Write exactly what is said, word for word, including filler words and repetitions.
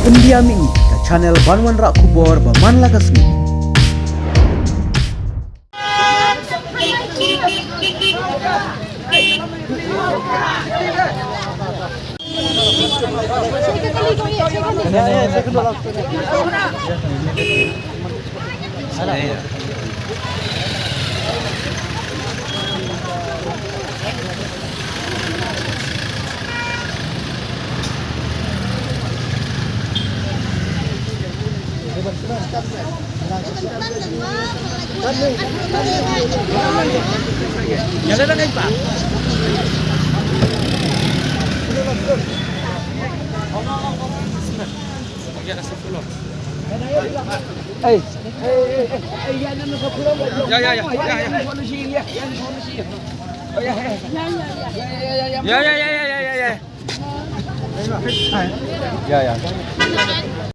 Pyndiah mihngi ka channel ban wanrah khubor ba man la ka sngi.